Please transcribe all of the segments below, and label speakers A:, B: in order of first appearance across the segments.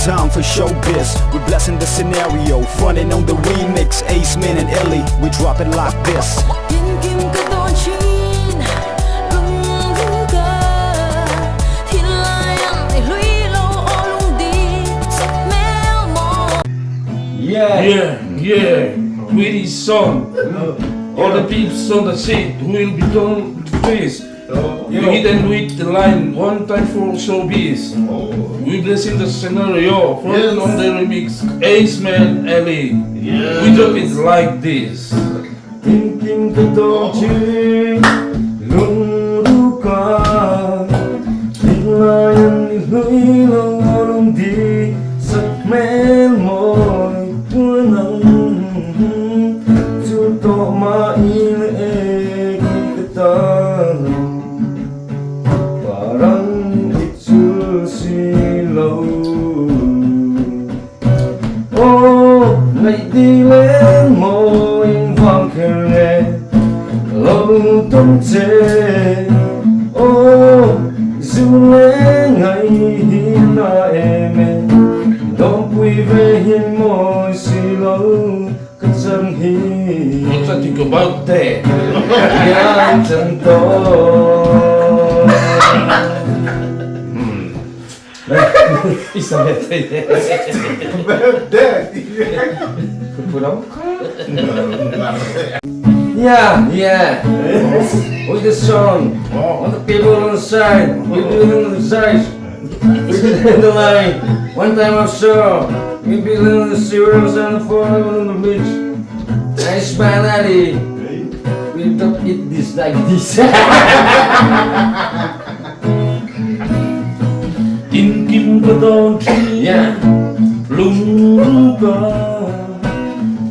A: time for showbiz. We're blessing the scenario, fronting on the remix. Ace Man and Ellie, we drop it like this.
B: Yeah.
C: Yeah, yeah, with his song. All the peeps on the seat will be done this. We hit and with the line one time for showbiz. We blessing the scenario, front on the remix, Ace Man Ellie. We drop it like this.
B: Kim kim ka to chi lung ru ka Himlayan ni hlui lo lung di sak mel moi nang chu to ma il e ki ka ta parang itsu si lo ô ngày đi lên môi vang khe lâu tung chê ô dù lẽ ngày hi na em đông quy về hiền môi xì lâu cái chân hi
C: What I think about that?
B: Yan chân tôi Yeah, yeah. With the song, on the people on the side, we do it on the side, we do it in the line. One time I saw, we build on the zeros and the four on the beach. Nice man, Ali. We don't eat this like this.
C: Tin kim ka don chi
B: Yeah.
C: lung ru ka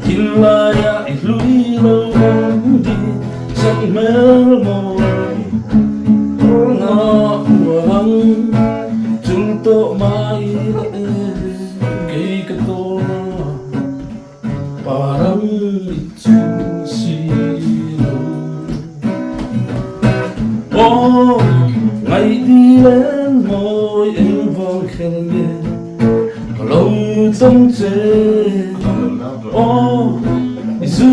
C: Hilaya i hlui lo ong di sak mel moi na uang chul to mai e kei ka to na parang itsu si lo ô ngày đi lên môi em vang khen nghe lâu trong chê ô dù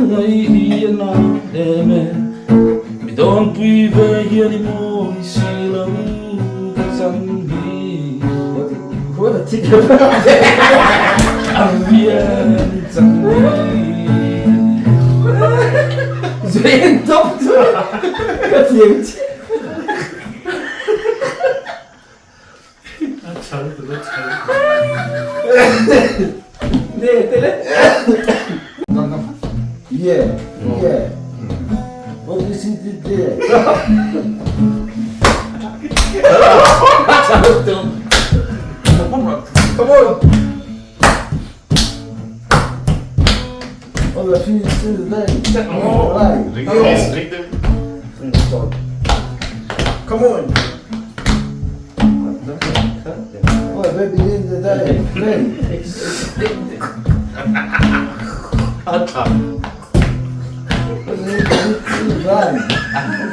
C: ngày yên na em mi don pui về hiền đi môi xì lâu cái chân đi
B: What a ticket.
C: ăn bien chân đi
B: Zijn top. Kat yemiş. Ne tele?
D: Yeah, yeah. What is it there?
B: Come on.
D: Oh, the fish is there. Right.
B: Come on.
D: Oh, baby, in the day. Play. Blind.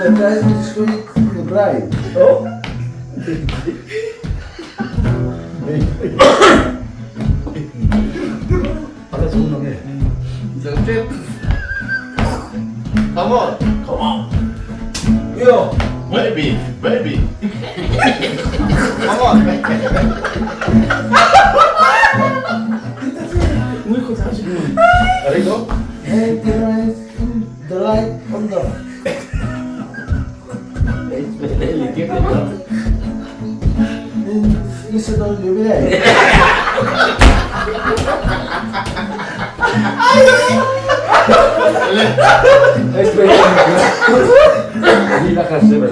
D: The guy is going the blind.
B: Oh.
E: Come on, come on.
B: Yo.
E: Baby, baby. Come on.
D: And the light, the light on the. Listen on your way.
B: Hindi na kasi ba?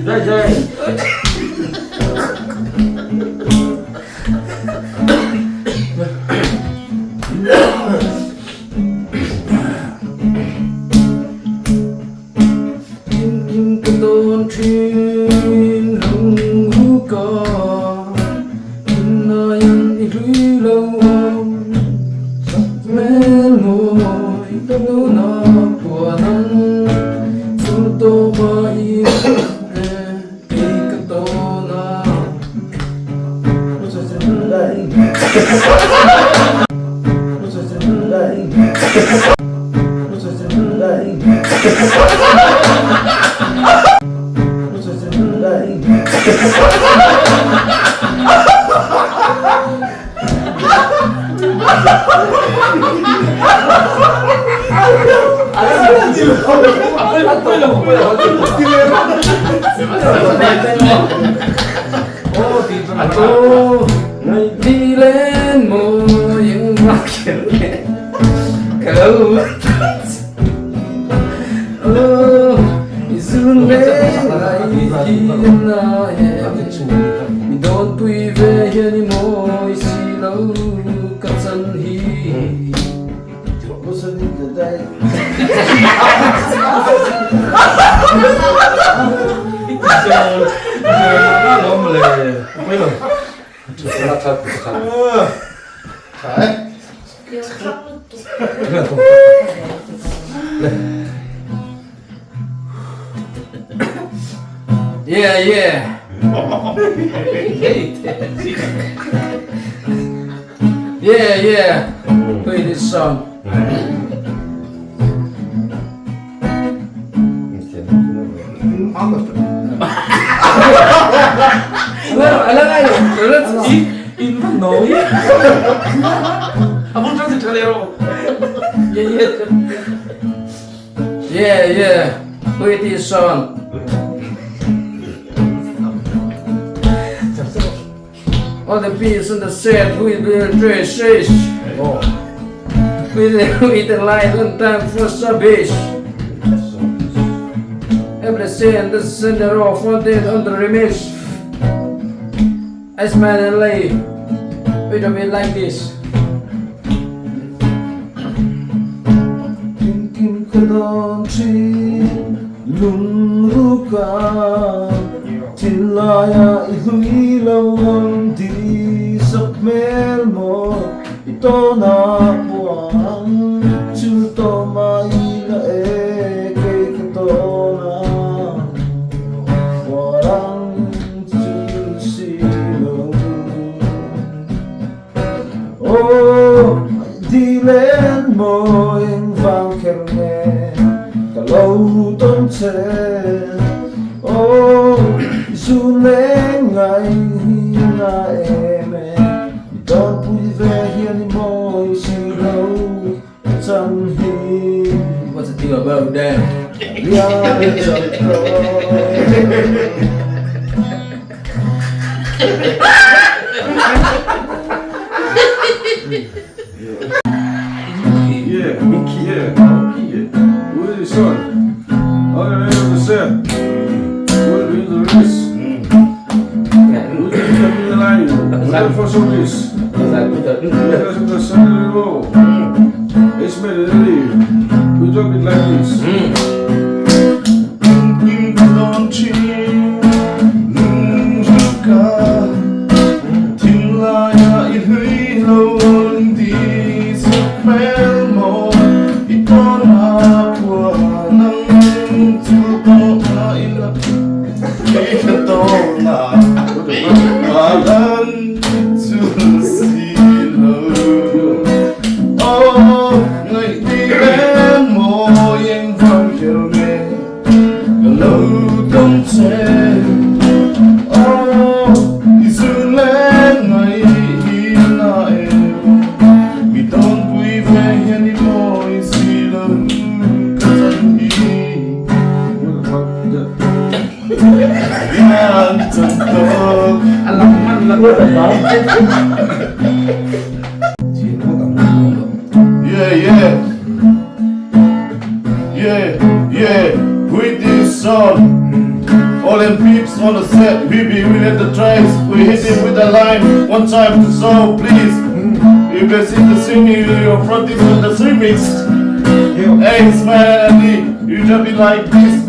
B: Jai Jai. Đi lên môi những mắt Kalau Oh, izun ve lai na Mi don pui ve hian i mawi si lo ka chan hi. Yeah, yeah. Yeah, yeah. Play this song. Yeah, yeah. Play this song. All the beats on the set with the dresses. With the, with the light on time for service. Every scene, the center of wanted on the remix. As man and lay, we don't be like this.
D: Kim ka dawn thin lungruka Thinlaia i hlui lo ang ti sak hmel maw i tawna puang chu tawh mai la e kei ka tawna puang chu si lo. Aw, di len maw engvang kher nge ka lo tawn che. Aw, i zun leng ngai hi na em e, mi tawn pui ve hian i mawi si lo ka chan hi.
B: What's the deal about that?
D: Lian chak tawh.
C: Yeah, yeah, yeah. With son. I am the set. With the race. With the line. With the service. With the sun. It's made in We drop it like this.
E: Yeah, yeah. Yeah, yeah. With this song, all them peeps on the set, we be we let the trace, we hit it with the line one time to so please. You can see the singing, your front is on the remix. Hey, smile and you just be like this.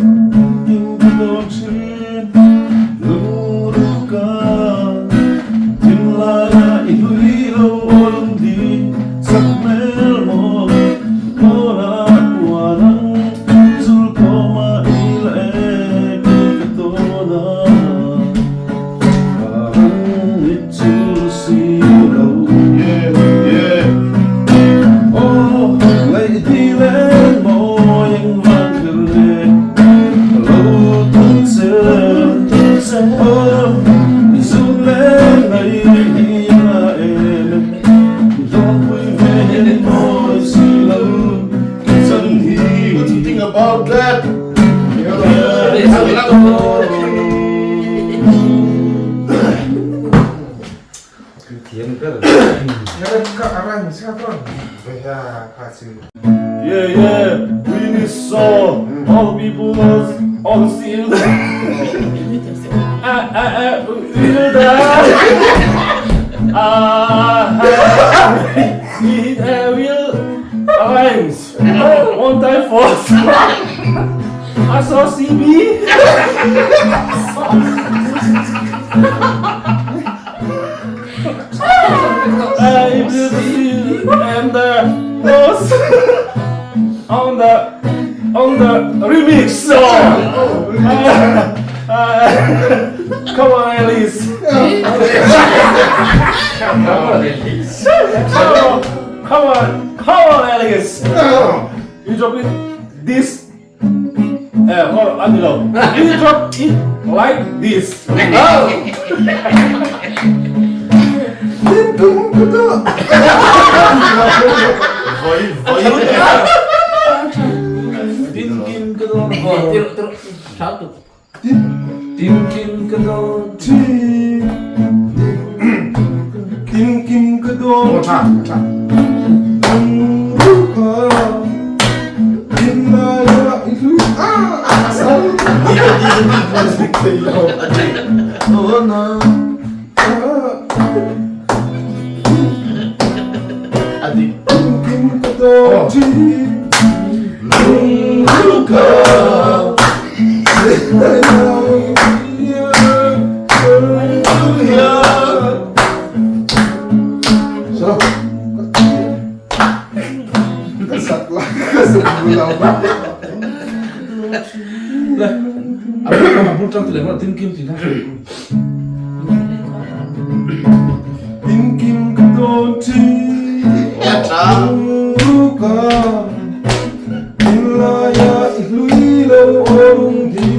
B: thiam ber.
C: Yeah yeah we need so all the people knows all the seal ah ah ah we will die ah we hit a will alliance one time for I saw CB I will see and the rose on the on the remix song. Come on, Alice.
B: Come on, Alice.
C: Come on, come on, come on, Alice. You drop it this. Eh, hold on, you drop it like this. Oh. Tin kim ka dawn Tin kim ka dawn
D: Tin kim ka dawn Tin kim ka dawn Lungruka Thinlaia i hlui lo awrung hi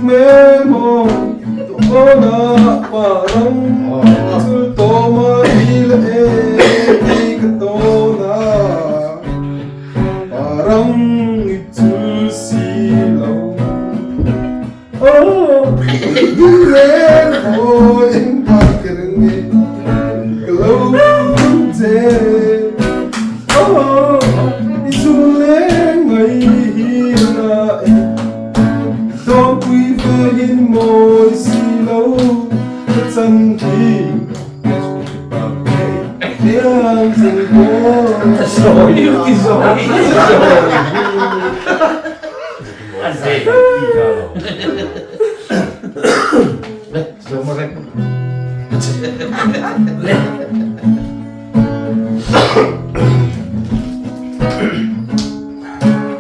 D: Memo Tawna parang Chul tawma i la e Ti ka tawna Parang i chul si lo Oh Duren ho in parker nge Ka lo che Oh i chul leng mai hi na e Dawm pui ve hin mawi si lo Ka chan thi Tiang chang pawn
B: Sawi sawi.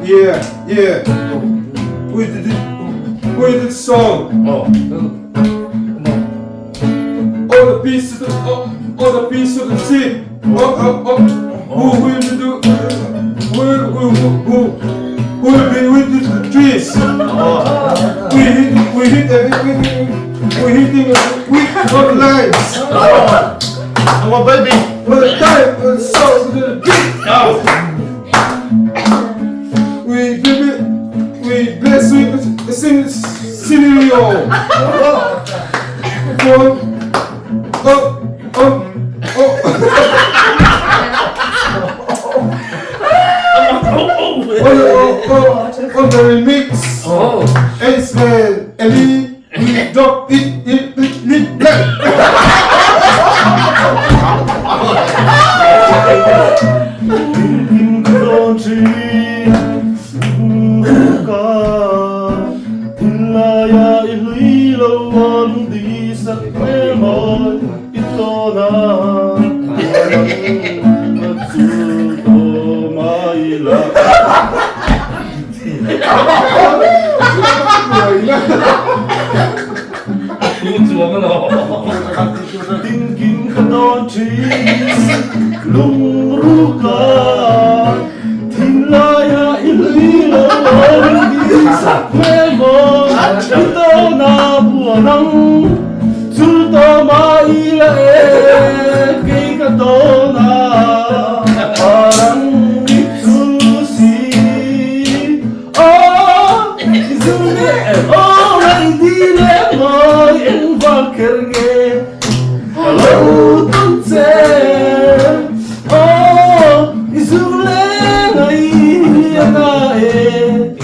D: Yeah, yeah. We did it. We did the song.
B: Oh.
D: All the pieces of all, all the pieces of the sea. Oh, oh, oh. Who will do? Who, who, who, who, who will be with the trees? We hit, we hit everything. We hitting with all the lines.
E: Come on baby.
D: With the time, with the song, with the beat. We give it, we bless with the sing scenario. One, oh, oh, oh. On the, oh, oh, on the remix.
B: Oh.
D: Ace Man, Ellie, we drop it, it, it, it, it.
C: Tin kim ka dawn Lungruka Thinlaia i hlui lo awrung di sak hmel mawi i tawna Parang a chul tawh mai la. Tin kim ka dawn thin Lungruka Thinlaia i hlui lo awrung di sak hmel mawi i tawna buanang chul tawh mai la e kei ka tawna parang i chul si Aw i zu leh aw rei di leh mawi eng val kher nge ka lo tawn che Aw i zung leng a i a na e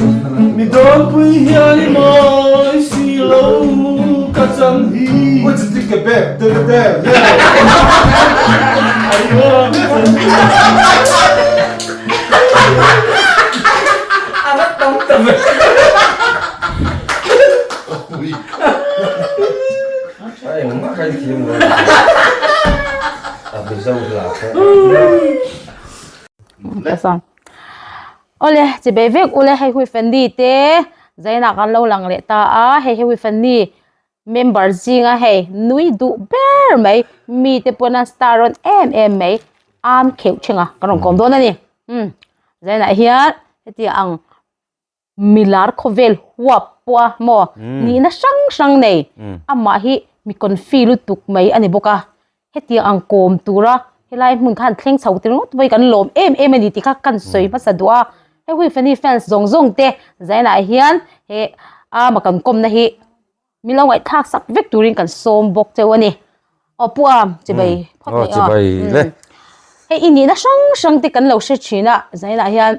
C: Mi dawnpui hian i mawi si lo ka chan hi
F: Awle chibei vek ule hei hui Fanny te zainah kan lo lang leh ta a hei hi hui Fanny member zinga hei nui duh ber mai mite pawna star rawn em em mai am kheuh thinga kan rawn kawm dawn a ni umm zainah hian hetiang ang. Milar khawvel huap pawh a maw nihna hrang hrang nei amah hi mi confi lutuk mai a ni bawk a hetiang ang kawm tura helai hmun khan thleng chho tir ngawt mai kan lawm em em a ni tih kha kan sawi hmasa duh a hei hui Fanny fans zawng zawng te zainah hian he ama kan kawmna hi min lo ngaihthlak sak vek turin kan sawm bawk cheu a ni aw pu am chibai phawt mai aw hei i nihna hrang hrang te kan lo hre thin a zainah hian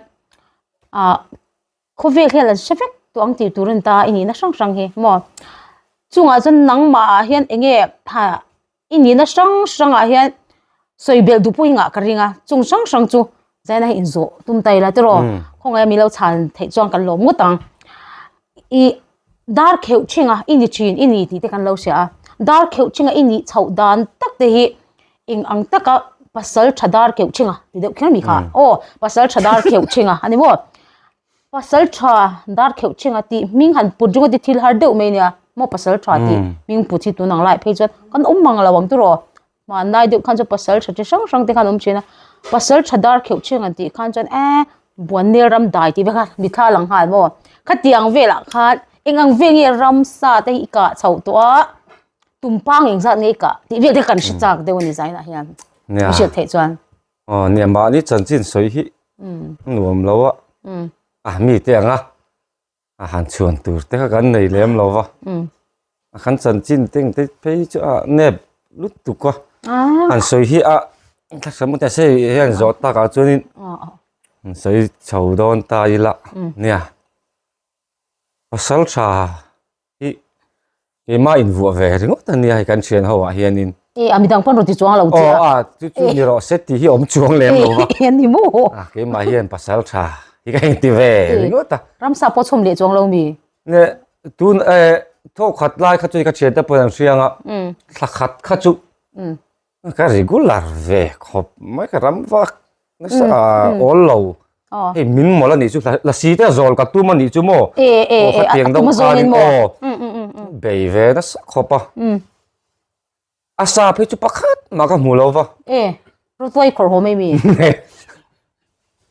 F: ah khawvel hian an hre vek tawh ang tih tur a ni ta i nihna hrang hrang hi maw chungah chuan nangmah ah hian eng nge ha i nihna hrang hrang ah hian sawi belh duh pawh hi ngah ka ring a chung hrang hrang chu zaina hi inzawh tum ta ila tiraw khawngaih a mi lo chhan theih chuan kan lawm ngawt ang i dar kheuh thinga i ni thin i ni tih te kan lo hria a dar kheuh thinga i nih chhoh dan tak te hi eng ang taka pasal tha dar keuh thinga ti deuh kher mi kha aw pasal tha dar kheuh thinga ani maw pasal tha dar kheuh thinga tih hming han put ringawt hi thil har deuh mai ania maw pasal tha tih hming put hi tun ang lai phei chuan kan awm mang lo ang tiraw hmanlai deuh khan chuan pasal tha chi hrang hrang te khan awm thin a pasal tha dar kheuh thinga tih khan chuan e buannel ram dai tih vek a mitthla a lang nghal maw khatiang velah khan eng ang vel nge ramsa te hi i kah chhoh tawh a. Tumpang engzat nge ka tih vel te kan hre chak deuh a ni zainah hian
B: Nia.
F: I hriat theih chuan.
B: Aw nia mahni chanchin sawi hi nuam lo a a mi te anga a han chhuan tur te kha kan nei lem lo va a kan chanchin te engte phei chu a nep lutuk a han sawi hi a thlasam te se hian zawh takah chuanin an sawi chho dawn ta ila nia pasal tha Hi keimah invuah ve ringawt a nia hei kan thian ho ah hianin.
F: E a midang pawn rawn ti chuang lo che a.
B: Aw a chu chu ni rawh se tih hi a awm chuang lem lo va.
F: E ni maw.
B: A keimah hian pasal tha hi ka inti ve ringawt a.
F: Ramsa pawh chhawm leh chuang lo mi.
B: Ne tun e thawk khat lai kha chu ka thian te pawh an hriang a. Thla khat kha chu Ka regular ve khawp mai ka ram vak nasa awl lo hei min mawlh a nih chu la si te a zawl ka tum a nih chu maw aw khatiang deuh khanin aw bei ve nasa khawp a a sa phei chu pakhat mah ka hmu lo va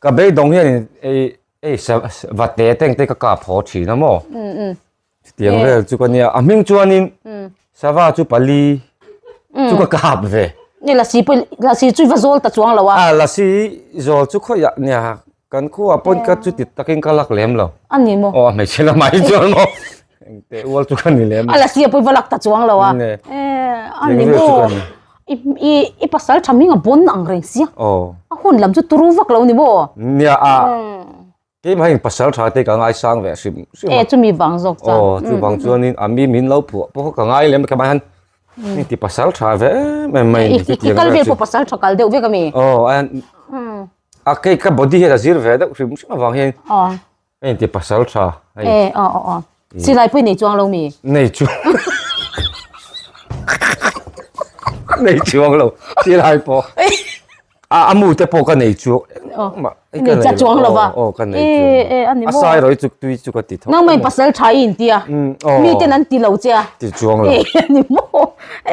B: ka beidawng hian ei ei va te te ang te ka kap haw thin a maw Chutiang vel chu ka nia a hming chuanin sava chu pali chu ka kap ve.
F: Ni lasi pawh lasi chu i va zawl ta chuang lo a.
B: A lasi zawl chu khawiah nia kan khuaah pawn ka chuti takin ka lak lem lo.
F: A ni maw?
B: Aw a hmeichhe lamah hi chuan maw engteh ual chu ka ni lem lo.
F: A lasi ah pawh i va lak ta chuang lo a. A ni maw? I i i pasal tha hming a bawn ang reng sia.
B: Aw.
F: A hun lam chu turu vak lo ni maw?
B: Nia a. Keimah hian pasal tha te ka ngaisang ve hrim hrim a.
F: E chumi vang zawk chuan.
B: Aw chu vang chuanin a mi min lo phuah pawh ka ngai lem keimah hian hei ti pasal tha ve em em mai ni
F: I kal vel pawh pasal tha kal deuh vek a mi?
B: Aw a kei ka body hian a zir ve deuh hrim hrim avang hian hei ti pasal tha
F: hei. E aw aw aw silai pawh i nei chuang lo mi?
B: Nei chuang nei chuang lo silai pawh. A a mu te pawh ka nei chu
F: engmah i ka nei chuang lo va
B: aw ka nei chuang a sai ro chu tui chu ka ti tho
F: nang mai pasal tha i in tia mi ten an ti lo che a
B: ti chuang lo
F: e ani maw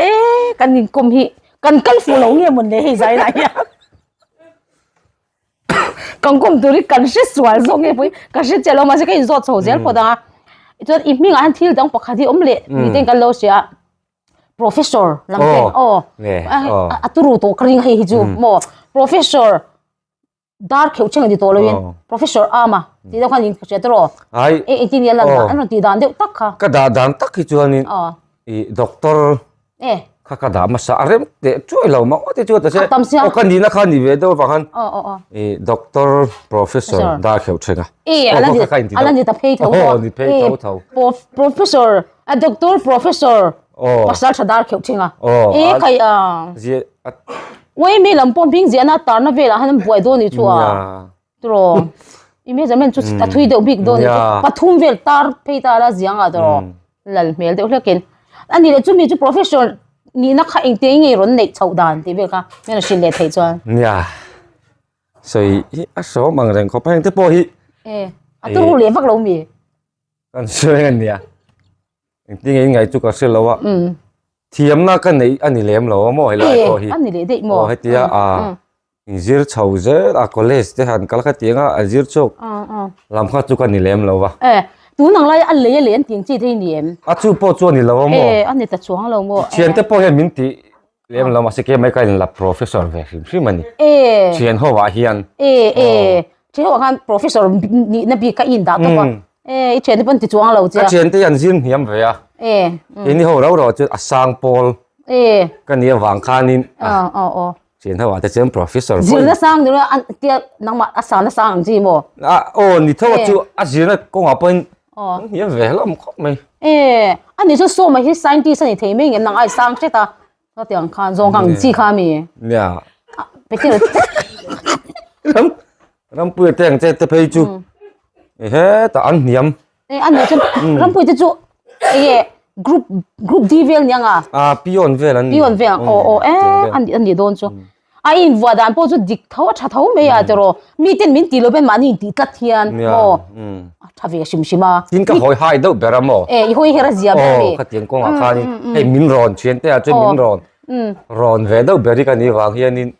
F: e kan in kom hi kan kal fu lo nge mawn le hei zai lai hian kan kom tur hi kan hre sual zawk nge pawh hi ka hre chiah lo mahse ka in zawt chho zel phawt ang a chuan i hmingah hian thil dang pakhat hi awm leh mi ten kan lo hria a. Professor lam te aw a turu tawh ka ring hei hi chu maw professor dar kheuh cheng ani tawh loin professor ama tih deuh khan in hria tawh
B: ai
F: e engtin nge a lan dan an rawn tih dan deuh tak kha
B: ka dah dan tak hi chuanin i doctor
F: e.
B: Kha ka dah hmasa a rem teh chuai lo mak ngawt hi chu ta se.
F: A tam sia.
B: Aw ka nihna kha ni ve deuh avang khan.
F: Aw aw aw.
B: I doctor professor dar kheuh thin a.
F: E ala ni ala ni ta phei tho.
B: Aw ni phei tho tho.
F: Professor a doctor professor pasal tha dar kheuh thin a. E khai a.
B: Zia
F: Uai mi lam pawh hming ziahna tarna velah han buai dawn ni chu a. Tiraw i measurement chu a thui deuh bik dawn pathum vel tar phei ta la ziang ah tiraw lal hmel deuh hlekin a ni leh chumi chu professor nihna kha engte nge rawn neih chhoh dan tih vel kha hmel a hrilh leh theih chuan
B: nia sawi hi a hrawm ang reng khawp a hengte pawh hi
F: e a turu leh vak lo mi
B: Kan hre reng a nia. Engtin nge in ngaih chu ka hre lo a. Thiamna ka neih a ni lem lo a maw helai pawh hi.
F: A ni leh daih maw.
B: Aw hetia a inzir chho zel a college te han kal kha tiang a an zir chhuak lam kha chu ka ni lem lo a.
F: E tun ang lai a lei a lei an tih ang chi te hi ni em?
B: A chu pawh chu a ni lo a maw.
F: E a ni ta chuang lo maw.
B: Thiante pawh hian min tih lem lo mahse ke mai ka inla professor ve hrim hrim a ni.
F: E.
B: Thian ho ah hian.
F: E e thian ho ah khan professor nihna bik kha i indah tawp a. E i thian te pawn ti chuang lo che a.
B: Ka thian te hi an zir hniam ve a.
F: E.
B: Keini ho rau rau chuan a sang pawl.
F: E.
B: Ka nih avang khanin.
F: A aw aw.
B: Thian ho ah te chuan professor pawh.
F: Zirna sang ni lo an tia nangmah a sana sang ang chi maw?
B: A aw ni tho a chu a zirna kawngah pawhin an hniam ve hlawm khawp mai.
F: E ani chu sawma hi scientist a ni thei mai ngem nang ai sang hret a hetiang khan zawng ang chi kha mi.
B: Nia.
F: Peter
B: Ram Rampuia te ang che te phei chu hetah an hniam.
F: E ani chu Rampuia te chu enge group group D vel nia nga?
B: A peon vel an ni.
F: Peon vel aw aw e ani ani dawn chu. A invuah dan pawh chu dik tho a tha tho mai a tiraw mi ten min tih loh hian mahni intih tlat hian maw a tha ve hrim hrim a.
B: Tin ka hawi hai deuh ber a maw?
F: E i hawi her a zia ber a mi.
B: Aw khatiang kawngah khanin hei min rawn thian te ah chuan min rawn rawn ve deuh ber hi ka nih vang hianin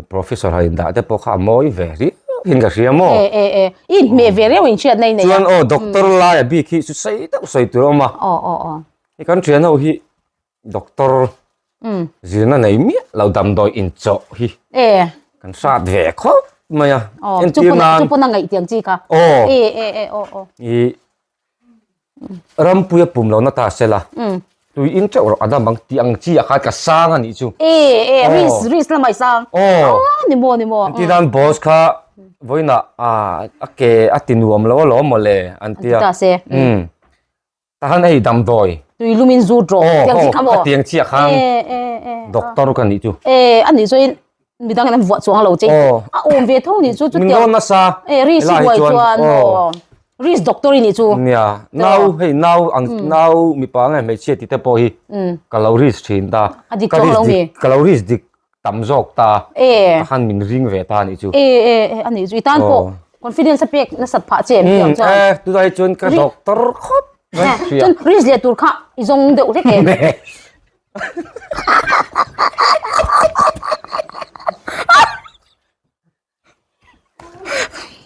B: Professor a indah te pawh kha a mawi ve riau in ka hria maw?
F: E e e, i inhmeh ve riau in hriat na i nei a.
B: Chuan aw doctor laia bik hi chu sei deuh sawi tur a awm a.
F: Aw aw aw.
B: Hei kan thian ho hi doctor zirna nei miah lo damdawi inchawh hi kan hrat ve khawp mai a.
F: Aw chu pawn chu pawn a ngaih tiang chi kha.
B: Aw.
F: E e e aw aw.
B: I Rampuia pum lo na ta sela tui in teuh rawh a dam ang tih ang chi ah khan ka sang a nih chu.
F: E e ris ris lamah i sang.
B: Aw.
F: Ni maw ni maw.
B: Ti dan boss kha vawiinah a a ke a ti nuam lo alawm mawle an tia.
F: An ti ta se.
B: Tahan hei damdawi.
F: Tui lum in zut rawh. Tiang chi kha maw?
B: Aw tiang chiah khan.
F: E e e.
B: Doctor ka nih chu.
F: E a nih chuan midang in an vuah chuang lo che. A awm ve tho nih chu chu
B: Min rawn nasa.
F: E ris i buai chuan aw. Ris doctor i nih chu.
B: Nia nau hei nau ang nau mipa nge hmeichhia tih te pawh hi ka lo ris thin ta.
F: A dik chuang lo mi.
B: Ka lo ris dik tam zawk ta.
F: E.
B: Khan min ring ve ta nih chu.
F: E e e a nih chu i tan pawh confidence a pek nasat phah che em tiang chuan.
B: E tunah hi chuan ka doctor khawp mai hria.
F: Chuan ris leh tur kha i zawng deuh hlek em.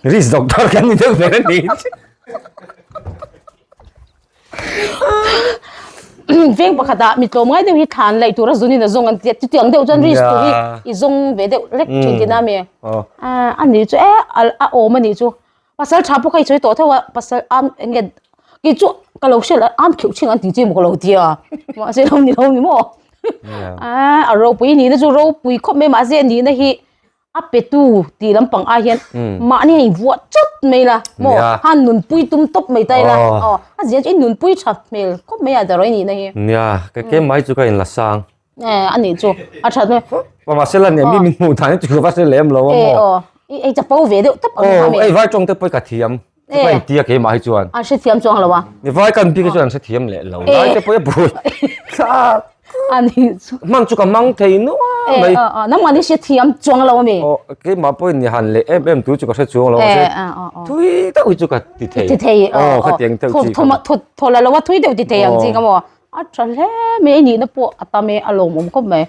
B: Ris doctor kan ni deuh ber a ni.
F: Veng pakhatah mi tlawm ngai deuh hi thlan laih tura zunin a zawng an tia chutiang deuh chuan ris tur hi i zawng ve deuh lek thin tina mi. A ni chu e a awm a nih chu. Pasal tha pawh kha i sawi tawh tho a pasal am eng nge kei chu ka lo hriat am kheuh chhing an tih chi maw ka lo tia mahse lo ni lo ni maw a a ropui nihna chu ropui khawp mai mahse nihna hi a petu tih lampang ai hian mahni a invuah chat mai la maw han nunpui tum tawp mai ta ila aw a zia chu i nunpui tha hmel khawp mai a dawrh nihna hi
B: nia ka ke mai chu ka inla sang
F: e a nih chu a that mai
B: mahse la nia mi min hmuh dan hi chu va hre lem lo a maw
F: aw i ei chapo ve deuh tawp ang
B: kha mi ei vai tawng te pawh ka thiam ka in tia keimah hi chuan
F: an hrethiam chuang lo a
B: ni vai kan bik hi chuan an hrethiam leh lo lai te pawh a bui
F: a nih chu
B: hman chu ka mang thei nual mai
F: nangmah ni hrethiam chuang lo a mi
B: aw keimah pawhin ni han leh em em tu chu ka hre chuang lo a thui deuh hi chu ka ti thei
F: ti thei
B: aw khatiang deuh chi
F: thaw la lo a thui deuh ti thei ang chi ka maw A tha hle mai a nihna pawh a tam e a lawmawm khawp mai.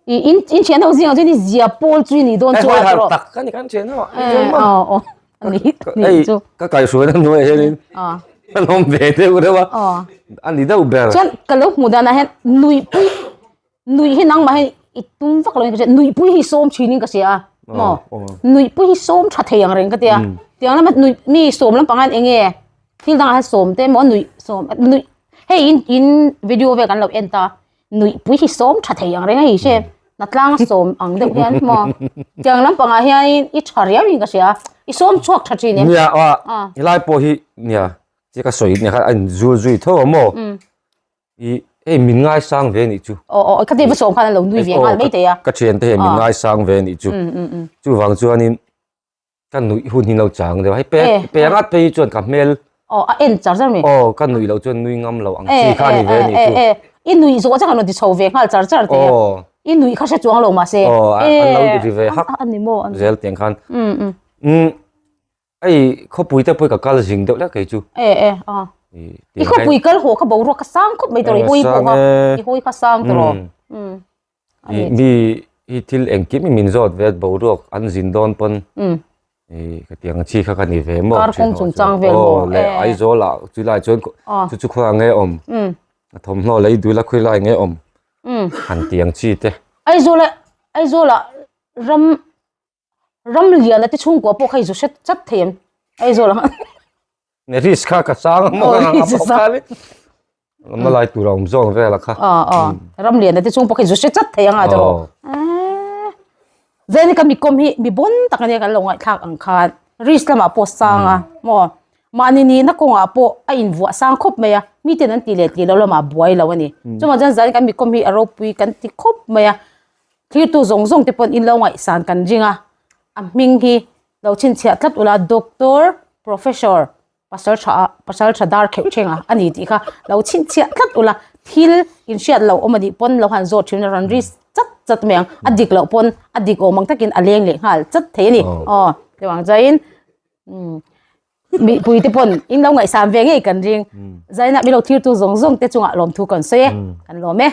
F: I in in thian ho zingah chuan i zia pawl chu i nih dawn chu a tawrh.
B: Tak ka ni kan thian ho ah.
F: Eh aw aw a ni ni chu.
B: Ka kaihhruai na hnuaiah hianin a lawm ve deuh reuh a. A ni deuh ber.
F: Chuan ka lo hmuh danah hian nuihpui Nuih hi nangmah hi i tum vak lo in ka hria, nuihpui hi sawm thin in ka hria a, maw? Nuihpui hi sawm tha thei ang reng ka tia, tiang lama nuih mi sawm lampang hian eng nge thil dangah hian sawm te emaw nuih sawm nuih hei in in video vel kan lo en ta. Nuih pui hi sawm tha thei ang reng a hei hre hnatlang a sawm ang deuh hian maw tiang lampangah hianin i tha riau in ka hria i sawm chhuak tha thin em?
B: Nia a helai pawh hi nia che ka sawi nia khan a in zul zui tho a maw i hei min ngaisang ve nih chu.
F: Aw aw khatin va sawm khan an lo nui ve nghal mai thei a.
B: Ka thian te hian min ngaisang ve nih chu chuvang chuanin Ka nuih hun hi lo chang deuh a, hei pe pe anga phei hi chuan ka hmel.
F: Aw a en char char mi.
B: Aw ka nuih loh chuan nui ngam lo ang chi kha a ni ve a nih chu.
F: E i nuih zawh chiah khan rawn ti chho ve nghal char char teh a. I nuih kha hre chuang lo mahse.
B: Aw an lo ri ve hak.
F: A ni maw.
B: Zel tiang khan. Umm hei khawpui te pawh hi ka kal zing deuh hlek kei chu.
F: E e a. I khawpui kal haw kha boruak kha sang khawp mai tawh i hawi pawh kha i hawi kha sang tawh rawh.
B: I mi hi thil engkim hi min zawt ve boruak an zin dawn pawn i ka ti ang chi kha ka ni ve maw
F: Kar kawng chung chang vel maw
B: le Aizawl ah chu lai chuan chu chu khawiah nge awm a thawmhnaw lei dul a khawi lai nge awm han ti ang chi te
F: Aizawl ah Aizawl ah ram ram lian a te chhungkua pawh kha i zu hre chat thei em Aizawl ah
B: Ne risk kha ka sang a maw ka nga pawh kha Lamna lai tur a awm zawng vel a kha.
F: Aw aw ram lian te chung pawh khi zu hre chat thei anga chu. Zeni ka mi kawm hi mi bon tak ania kan lo ngaihthlak ang khan risk lamah pawh sang a maw mahni nihna kawngah pawh a invuah sang khawp mai a miten an ti leh tih lo lamah buai lo a ni. Chuvang chuan zan kan mi kawm hi a ropui kan ti khawp mai a thirtu zawng zawng te pawn in lo ngaihsan kan ring a a hming hi lo chhinchhiah tlat ula Doctor Professor Pasal tha ah pasal tha dar kheuh theng a ani tih kha lo chhinchhiah tlat ula thil inhriat loh awm anih pawn lo han zawt thin a rawn ri chat chat mai ang a dik loh pawn a dik awm ang takin a leng leh nghal chat thei a ni aw chuvang chuanin umm mipui te pawn in lo ngaihsan ve ngei kan ring zainah milo thirtu zawng zawng te chungah lawmthu kan sawi e kan lawm e.